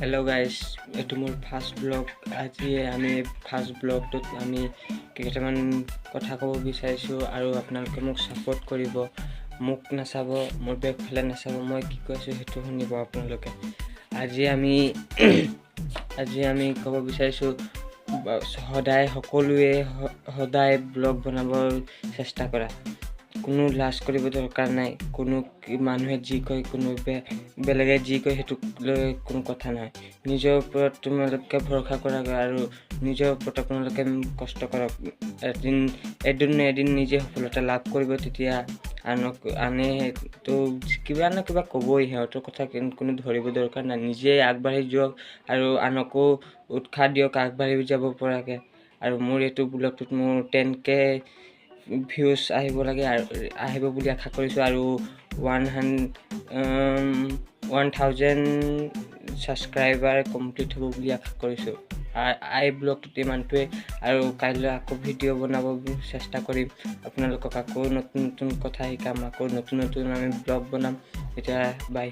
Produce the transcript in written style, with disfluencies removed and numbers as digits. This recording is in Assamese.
হেল্ল' গাইজ, এইটো মোৰ ফাৰ্ষ্ট ব্লগ। আজি আমি ফাৰ্ষ্ট ব্লগটোত আমি কেইটামান কথা ক'ব বিচাৰিছোঁ আৰু আপোনালোকে মোক ছাপোৰ্ট কৰিব। মোক নাচাব, মোৰ বেকফালে নাচাব, মই কি কৈ আছোঁ সেইটো শুনিব আপোনালোকে। আজি আমি ক'ব বিচাৰিছোঁ, সদায় সকলোৱে সদায় ব্লগ বনাব চেষ্টা কৰা। কোনো লাজ কৰিব দৰকাৰ নাই। কোনো মানুহে যি কয়, কোনো বেলেগে যি কয়, সেইটোক লৈ কোনো কথা নহয়। নিজৰ ওপৰত তোমালোকে ভৰসা কৰা আৰু নিজৰ ওপৰত আপোনালোকে কষ্ট কৰক। এদিন এদিন নে এদিন নিজে সফলতা লাভ কৰিব। তেতিয়া আনক আনে তো কিবা না কিবা ক'বই, সিহঁতৰ কথা কোনো ধৰিব দৰকাৰ নাই। নিজে আগবাঢ়ি যাওক আৰু আনকো উৎসাহ দিয়ক আগবাঢ়ি যাব পৰাকৈ। আৰু মোৰ এইটো ব্লগটোত মোৰ 10K views আহিব লাগে আৰু আহিব বুলি আশা কৰিছোঁ আৰু 1000 ছাবস্ক্ৰাইবাৰ কমপ্লিট হ'ব বুলি আশা কৰিছোঁ। এই ব্লগটোত ইমানটোৱে আৰু কাইলৈ আকৌ ভিডিঅ' বনাব চেষ্টা কৰিম। আপোনালোকক আকৌ নতুন নতুন কথা শিকাম, আকৌ নতুন নতুন আমি ব্লগ বনাম। এতিয়া বাই।